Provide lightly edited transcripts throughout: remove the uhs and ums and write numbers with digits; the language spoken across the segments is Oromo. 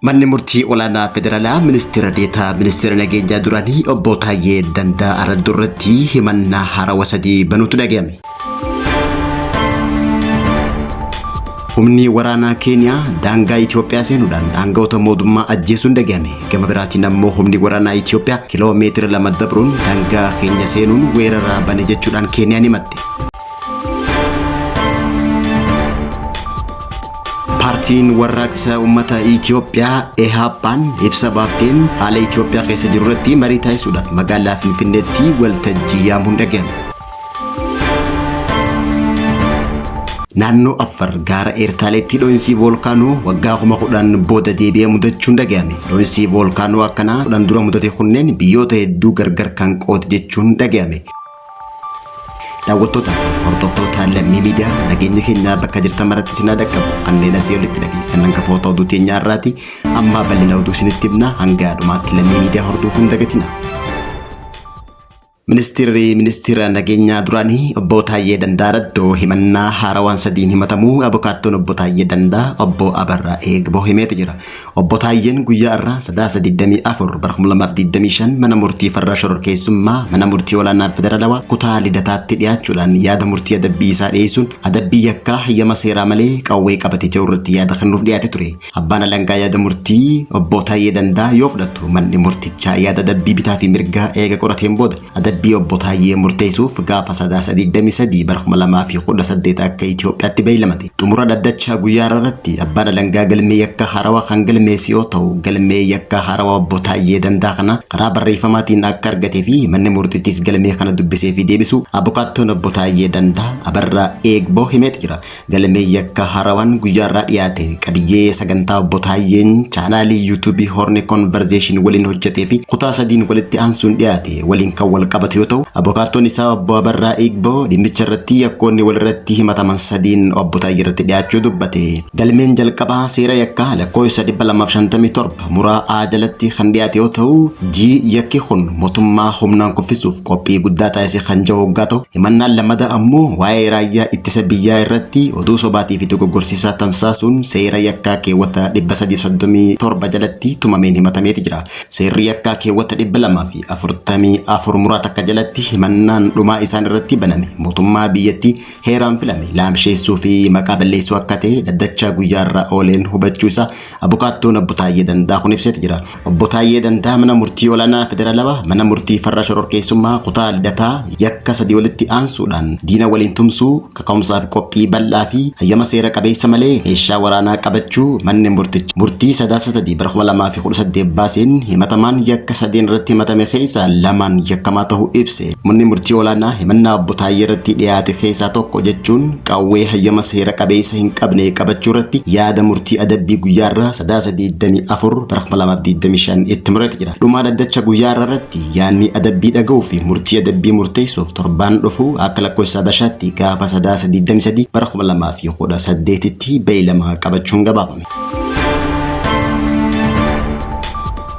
Manni murtii olaanaa federaalaa ministeera deetaa ministeera nageenyaa duraanii obbo Taayyee Danda'a Araddoo irratti himannaa haarawaa sadii banuutu dhaga'ame. Humni waraanaa Keeniyaa daangaa Itoophiyaa seenuudhaan aangawoota mootummaa ajjeesuun dhaga'ame. Gama biraatiin ammoo humni waraanaa Itoophiyaa kiloo meetira 2 dabruun daangaa keenya seenuun weerara bane jechuudhaan Keeniyaan himatte. Paartiin Warraaqsa Uummata Itoophiyaa EHAPAan ibsa baafteen haala Itoophiyaa keessa jiru irratti marii taasisuudhaaf magaalaa Finfinneetti waltajjii yaamuun dhaga'ame. Naannoo Affar gaara Eertaaleetti dho'insii voolkaanoo waggaa 10,000 booda deebi'ee mudachuun dhaga'ame. Dho'insii voolkaanoo akkanaa 10 dura mudate kunneen biyyoota hedduu gargar kan qoode jechuun dhaga'ame. Daawwattoota fi hordoftoota Lammii Miidiyaa, nageenyi keenya bakka jirtan maratti isin haa dhaqqabu. Kanneen asii olitti dhageessan hangafoota oduu teenyaa irraati. Amma bal'ina oduu isinitti himna, hanga dhumaatti Lammii Miidiyaa hordofuun hin dagatina. Ministeerri ministeera nageenyaa duraanii obbo Taayyee Dandaa Raddoo himannaa haarawaan sadiin himatamuu abukaattoon obbo Taayyee Dandaa obbo Abarraa Eegboo himeeti jira. Obbo Taayyeen guyyaa irraa Sadaasa 24 bara 2025 mana murtii farra shororkeessummaa mana murtii olaanaa federaalawaa kutaa Lidataatti dhiyaachuudhaan yaada murtii adabbii isaa dhiyeessuun adabbii yakkaa hayyama seeraa malee qawwee qabate jedhu irratti yaada kennuuf dhiyaate ture. Abbaan alangaa yaada murtii obbo Taayyee Dandaa yoo fudhatu, manni murtichaa yaada adabbii bitaa fi mirgaa eega qorateen booda adabbii obbo Taayyee murteessuuf gaafa Sadaasa 23 bara 2018 akka Itoophiyaatti beeylamate. Xumura dhaddacha guyyaa har'aa irratti abbaan alangaa galmee yakka haarawaa kan galmeesse yoo ta'u, galmee yakka haarawaa obbo Taayyee Dandaa kana karaa barreeffamaatiin akka argatee fi manni murtichis galmee kana dubbisee fi deebisuu abukaattoon obbo Taayyee Dandaa Abarraa Eegboo himeeti jira. Galmeen yakka haarawaan guyyaa irraa dhiyaate qabiyyee sagantaa obbo Taayyeen chaanaalii yuutuubii Horn Conversation waliin hojjetee fi kutaa sadiin walitti aansuun dhiyaate waliin kan wal qabatu yoo ta'u, abukaattoon isaa obbo Abarraa Igboo dhimmicha irratti yakkoonni walirratti himataman sadiin obbo Taayyee irratti dhiyaachuu dubbate. Galmeen jalqabaa seera yakkaa lakkoofsa 257 muraa A jalatti kan dhiyaate yoo ta'u, G yakki kun mootummaa humnaan kuffisuuf qophii guddaa taasise kan jedhu hoggaa ta'u, himannaan lammataa ammoo waa'ee raayyaa ittisa biyyaa irratti oduu sobaatii fi dogoggorsiisaa tamsaasuun seera yakkaa keewwata 337 jalatti tumameen himatameeti jira. Seerri yakkaa keewwata 244 muraa takka jalatti himannaan dhumaa isaan irratti baname mootummaa biyyattii heeraan filame laamsheessuu fi maqaa balleessuu akka ta'e dhaddachaa guyyaarra ooleen hubachuu isaa abukaattoon Obbo Taayyee Dandaa kun ibseeti jira. Obbo Taayyee Dandaa mana murtii olaanaa federaalawaa mana murtii farra shororkeessummaa kutaa Lidataa yakka sadii walitti aansuudhaan diina waliin tumsuu, kaka'umsaa fi qophii bal'aa fi hayyama seera qabeessa malee meeshaa waraanaa qabachuu manni murticha murtii Sadaasa 3 bara 2018 baaseen himatamaan yakka sadeen irratti himatame keessaa lamaan yakkamaa ta'uu ibse. Manni murtii olaanaa himannaa Obbo Taayyee irratti dhiyaate keessaa tokko jechuun qawwee hayyama seera qabeessa hin qabne qabachuu irratti yaada murtii adabbii guyyaa irraa Sadaasa 24 bara 2025 itti murate jira. Dhumaa dhaddacha guyyaa irraa irratti yaadni adabbii dhaga'uu fi murtii adabbii murteessuuf torbaan dhufu akka lakkoofsa Habashaatti gaafa Sadaasa 23 bara 2018tti beeylama qabachuun gabaafame.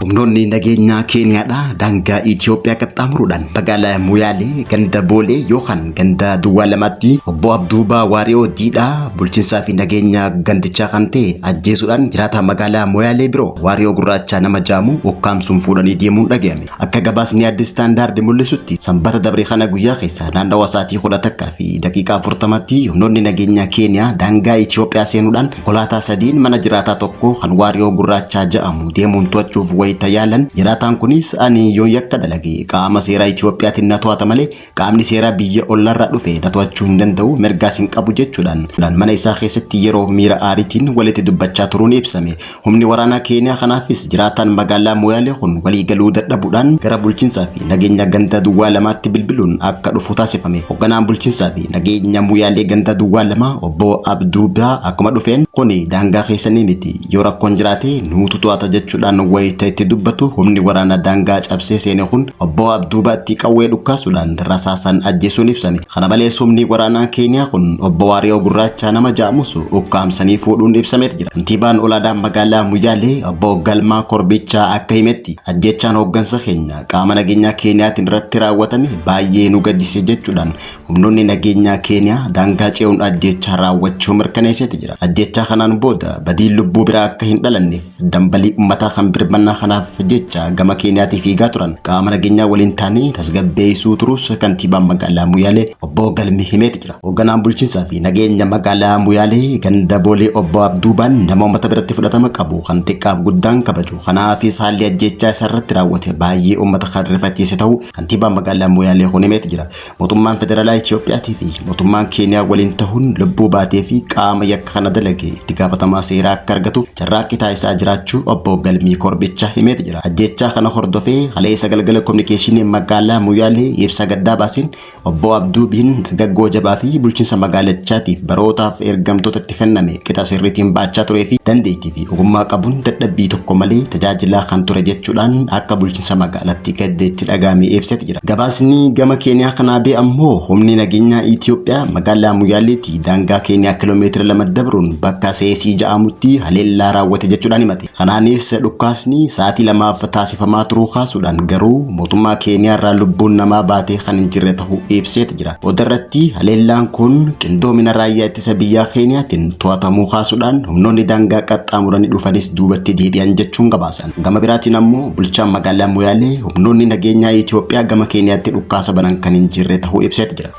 Humnoonni nageenyaa Keeniyaadhaa daangaa Itoophiyaa qaxxaamuruudhaan magaalaa Moyaalee ganda Boolee yookaan ganda Duwwaa Lamaatti obbo Abduubaa Waariyoo Diidhaa bulchiinsaa fi nageenya gandichaa kan ta'e ajjeesuudhaan jiraataa magaalaa Moyaalee biroo Waariyoo Gurraachaa nama jaamu ukkaamsuun fuudhanii deemuun dhaga'ame. Akka gabaasni Addis Standard mul'isutti Sanbata dabre kana guyyaa keessa naannawa sa'aatii 11:40tti humnoonni nageenyaa Keeniyaa daangaa Itoophiyaa seenuudhaan konkolaataa sadiin mana jiraataa tokko kan Waariyoo Gurraachaa ja'amu deemuun to'achuuf wayita yaalan, jiraataan kunis ani yoon yakka dalage qaama seeraa Itoophiyaatiin na to'ata malee qaamni seeraa biyya ollaarraa dhufe na to'achuu hin danda'u, mirgaas hin qabu jechuudhaan mana isaa keessatti yeroof miira aariitiin walitti dubbachaa turuun ibsame. Humni waraanaa Keeniyaa kanaafis jiraataan magaalaa Moyaalee kun waliigaluu dadhabuudhaan gara bulchiinsaa fi nageenya ganda duwwaa lamaatti bilbiluun akka dhufu taasifame. Hogganaan bulchiinsaa fi nageenya Moyaalee ganda duwwaa lama obbo Abduu Baa akkuma dhufeen, kuni daangaa keessanii miti, yoo rakkoon jiraate nuutu to'ata jechuudhaan wayita itti dubbatu, humni waraanaa daangaa cabsee seene kun obbo Abduubaatti qawwee dhukkaasuudhaan rasaasaan ajjeesuun ibsame. Kana malees humni waraanaa Keeniyaa kun obbo Waariyoo Gurraachaa nama ja'amus ukkaamsanii fuudhuun ibsameeti jira. Kantiibaan olaanaa magaalaa Muyaalee obbo Galmaa Korbichaa akka himetti, ajjeechaan hooggansa keenya qaama nageenyaa Keeniyaatiin irratti raawwatame baay'ee nu gaddisiise jechuudhaan humnoonni nageenyaa Keeniyaa daangaa ce'uun ajjeechaa raawwachuu mirkaneesseeti jira. Ajjeechaa kanaan booda badiin lubbuu biraa akka hin dhalanneef dambalii uummataa kan birmannaa kanaaf jecha gama Keeniyaatii fiigaa turan qaama nageenyaa waliin taanee tasgabbeessuu turus kantiibaan magaalaa Muyaalee obbo Galmi himeeti jira. Hoogganaan bulchiinsaa fi nageenya magaalaa Muyaalee ganda Boolee obbo Abduubaan nama uummata biratti fudhatama qabu kan xiqqaaf guddaan kabaju kanaafis haalli ajjeechaa isarratti raawwate baay'ee uummata kan rifachiise ta'uu kantiibaan magaalaa Muyaalee kun himeeti jira. Mootummaan federaalaa Itiyoophiyaatii fi mootummaan Keeniyaa waliin ta'uun lubbuu baatee fi qaama yakka kana dalage itti gaafatamaa seeraa akka argatuuf carraaqqii taasisaa jiraachuu obbo Galmii Korbicha himeeti jira. Ajjeechaa kana hordofee kaleessa galgala kominikeeshinii magaalaa Muyaalee ibsa gaddaa baaseen obbo Abduu Biin dargaggoo jabaa fi bulchiinsa magaalichaatiif barootaaf ergamtoota itti kenname qixa sirriitiin baachaa turee fi dandeettii fi ogummaa qabuun dadhabbii tokko malee tajaajilaa kan ture jechuudhaan akka bulchiinsa magaalatti gaddeetti dhagaamee ibseeti jira. Gabaasni gama Keeniyaa kanaa bee ammoo humni nageenyaa Itiyoophiyaa magaalaa Muyaaleetti daangaa Keeniyaa kiloomeetira 2 dabruun bakka Seesii ja'amutti haleellaa raawwate jechuudhaan himate. Kanaanis dhukkaasni sa'aatii 2f taasifamaa turuu kaasuudhaan garuu mootummaa Keeniyaa irraa lubbuun namaa baatee kan hin jirre ta'uu ibseeti jira. Boodarratti haleellaan kun qindoomina raayyaa ittisa biyyaa Keeniyaatiin to'atamuu kaasuudhaan humnoonni daangaa qaxxaamuranii dhufanis duubatti deebi'an jechuun gabaasan. Gama biraatiin ammoo bulchaan magaalaa Muyaalee humnoonni nageenyaa Itiyoophiyaa gama Keeniyaatti dhukkaasa banan kan hin jirre ta'uu ibseeti jira.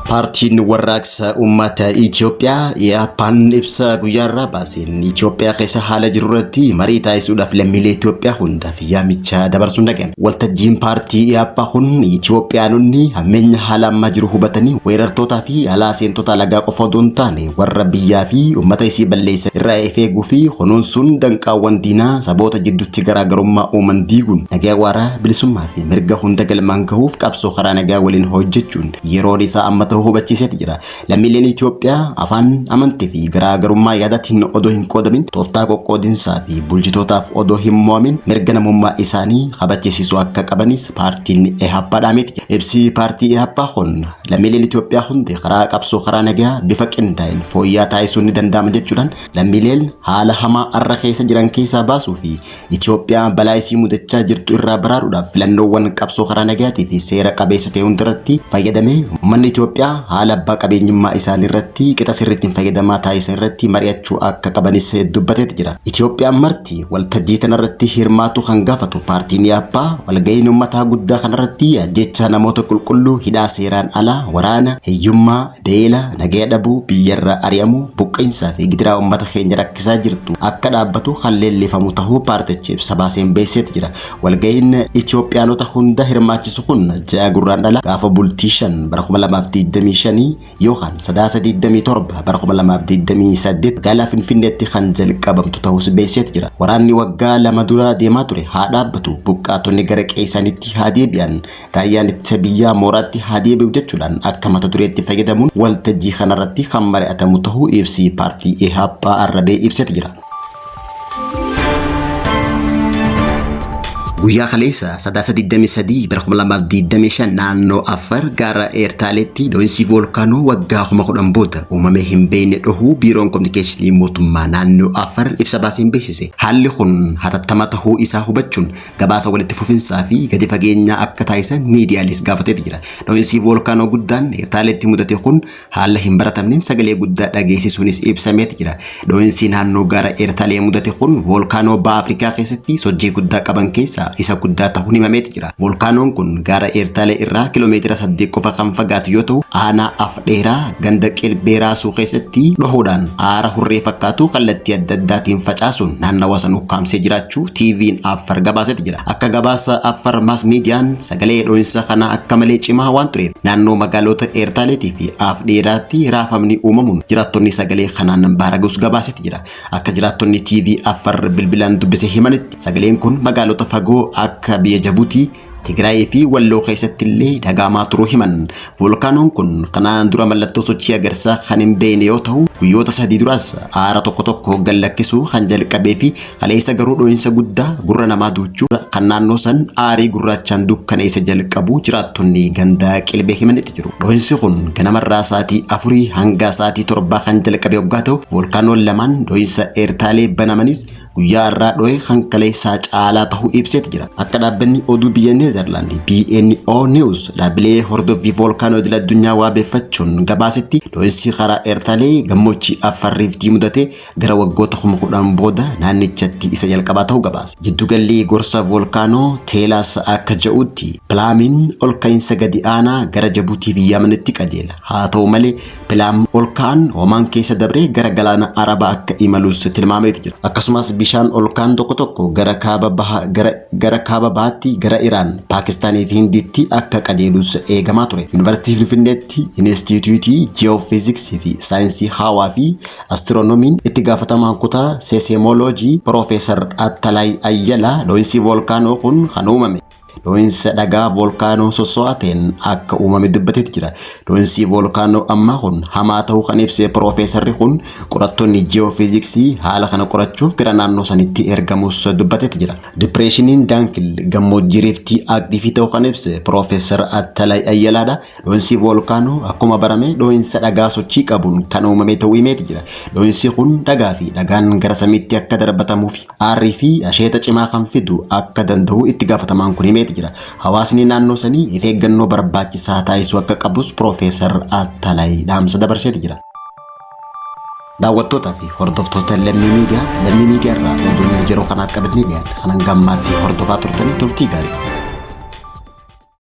Paartiin Warraaqsa Uummata Itiyoophiyaa EAPA'n ibsa guyyaa irraa baaseen Itiyoophiyaa keessa haala jiru irratti marii taasisuudhaaf lammiilee Itiyoophiyaa hundaaf yaamicha dabarsuun dhaga'ame. Waltajjiin paartii EAPA kun Itiyoophiyaanonni hammeenya haala ammaa jiru hubatanii weerartootaa fi alaa seentota alagaa qofa odoo hin taane warra biyyaa fi uummata isii balleessan irraa of eeguu fi kunuunsuun danqaawwan diinaa saboota jidduutti garaagarummaa uuman diiguun nagaa waaraa bilisummaa fi mirga hunda galmaan gahuuf qabsoo karaa nagaa waliin hojjechuun yeroon isaa amma ta'uu hubachiiseeti jira. Lammiileen Itiyoophiyaa afaan, amantii fi garaagarummaa yaadaatiin odoo hin qoodamin tooftaa qoqqoodinsaa fi bulchitootaaf odoo hin mo'amin mirga namummaa isaanii kabachisiisuu akka qabanis paartiin EHAPA dhaameeti jira. Ibsi paartii EHAPA kun lammiileen Itiyoophiyaa hundi karaa qabsoo karaa nagaa bifa qindaa'een fooyya'aa taasisuun ni danda'ama jechuudhaan lammiileen haala hamaa arra keessa jiran keessaa baasuu fi Itiyoophiyaa balaa isii mudachaa jirtu irraa baraaruudhaaf filannoowwan qabsoo karaa nagayaatii fi seera qabeessa ta'e hundarratti fayyadamee uummanni Itiyoophiyaa haala abbaa qabeenyummaa isaanii irratti qixa sirriitti fayyadamaa taasisan irratti mari'achuu akka qabanis dubbateeti jira. Itiyoophiyaan marti waltajjii tanarratti hirmaatu kan gaafatu paartiin EAPA walga'iin uummataa guddaa kanarratti ajjeechaa namoota qulqulluu hidhaa seeraan alaa waraana hiyyummaa beela nagaya dhabuu biyyarraa ari'amuu buqqinsaa fi gidiraa uummata keenya rakkisaa jirtu akka dhaabbatu kan leellifamu ta'uu paartichi ibsa baaseen beeksiseeti jira. Walga'iin Itiyoophiyaanota hunda hirmaachisu kun ji'a Gurraandhala gaafa bultii 5 bara 2025 yookaan Sadaasa 27 bara 2028 magaalaa Finfinneetti kan jalqabamtu ta'uus beeksiseeti jira. Waraanni waggaa 2 dura deemaa ture haa dhaabbatu, buqqaatonni gara qe'ee isaaniitti haa deebi'an, raayyaan ittisa biyyaa mooraatti haa deebi'u jechuudhaan akka mata dureetti fayyadamuun waltajjii kanarratti kan mari'atamu ta'uu ibsi paartii EHAPA arrabee ibseeti jira. Guyyaa kaleessa Sadaasa 23 bara 2025 naannoo Affaar gaara Eertaaleetti dho'iinsi voolkaanoo waggaa 10,000 booda uumamee hin beekne dhohuu Biiroon Kominikeeshinii Mootummaa naannoo Affaar ibsa baaseen beeksise. Haalli kun hatattama ta'uu isaa hubachuun gabaasa walitti fufinsaa fi gadi fageenyaa akka taasisan miidiyaalees gaafateeti jira. Dho'iinsi voolkaanoo guddaan Eertaaleetti mudate kun haala hin baratamneen sagalee guddaa dhageessisuunis ibsameeti jira. Dho'iinsi naannoo gaara Eertaalee mudate kun voolkaanoo baha Afrikaa keessatti sochii guddaa qaban keessaa isa guddaa ta'uun himameeti jira. Voolkaanoon kun gaara Eertaalee irraa kiloomeetira 8 qofa kan fagaatu yoo ta'u, aanaa Afdheeraa ganda Qilbee Raasuu keessatti dhohuudhaan aara hurree fakkaatu kallattii adda addaatiin facaasuun naannawa san ukkaamsee jiraachuu TV'n Affar gabaaseeti jira. Akka gabaasa Affar Maas Miidiyaan sagalee dho'insa kanaa akka malee cimaa waan tureef naannoo magaalota Eertaaleetii fi Afdheeraatti raafamni uumamuun jiraattonni sagalee kanaan baaragus gabaaseeti jira. Akka jiraattonni TV Affar bilbilaan dubbise himanitti sagaleen kun magaalota fagoo akka biyya Jabuutii, Tigraayii fi Walloo keessatti illee dhaga'amaa turuu himan. Voolkaanoon kun kanaan dura mallattoo sochii agarsiisaa kan hin beekne yoo ta'u, guyyoota 3 duraas aara tokko tokko gad lakkisuu kan jalqabee fi kaleessa garuu dho'iinsa guddaa gurra namaa duuchuu kan naannoo san aarii gurraachaan dukkaneessa jalqabuu jiraattonni ganda Qilbee himanitti jiru. Dho'iinsi kun ganamarraa sa'aatii 4 hanga sa'aatii 7 kan jalqabe hoggaa ta'u, voolkaanoon lamaan dho'iinsa Eertaalee banamanis guyyaa har'aa dho'e kan kaleessaa caalaa tahuu ibseeti jira. Akka dhaabbanni oduu biyya Neezerlaand BNO News dhaabbilee hordoffii voolkaanoo idil addunyaa waabeeffachuun gabaasetti dho'insi karaa Eertalee gammoojjii Affaar Riiftii mudate gara waggoota 10,000 booda naannichatti isa jalqabaa ta'uu gabaase. Jiddugalli gorsa voolkaanoo Teelaas akka ja'utti pilaamiin olka'iinsa gadi aanaa gara Jabuutii fi Yamanitti qajeela. Haa ta'u malee pilaam olka'aan Omaan keessa dabree gara galaana Arabaa akka imalus tilmaameeti jira. Akkasumas bishaan olka'aan tokko tokko gara kaaba baha gara gara kaaba bahaatti gara Iraan, Paakistaanii fi Hindiitti akka qajeelus eegamaa ture. Yuunivarsiitii Finfinneetti Inistiitiyuutii Ji'oofiiziksii fi Saayinsii Hawaa fi Astiroonomiin itti gaafatamaan kutaa Seeseemooloojii Piroofeesar Attalaay Ayyalaa dho'iinsi voolkaanoo kun kan uumame dho'iinsa dhagaa voolkaanoo sosso'aa ta'een akka uumame dubbateeti jira. Dho'iinsi voolkaanoo ammaa kun hamaa ta'uu kan ibse piroofeesarri kun qorattoonni ji'oofiiziksii haala kana qorachuuf gara naannoo sanitti ergamuus dubbateeti jira. Dipireeshiniin Daankil gammoojjii riiftii aaktiivii ta'uu kan ibse piroofeesar Attalaay Ayyalaadha. Dho'insi voolkaanoo akkuma barame dho'insa dhagaa sochii qabuun kan uumame ta'uu himeeti jira. Dho'insi kun dhagaa fi dhagaan gara samiitti akka darbatamuu fi aarrii fi asheeta cimaa kan fidu akka danda'u itti gaafatamaan kun himeeti jira. Hawaasni naannoo sanii if eeggannoo barbaachisaa taasisuu akka qabus Piroofeesar Attalaay dhaamsa dabarseeti jira. Daawwattootaa fi hordoftoota Lammii Miidiyaa, Lammii Miidiyaa irraa oduun yeroo kanaaf qabannee dhiyaanne kanan gammaatti hordofaa turtanii turtii gaarii.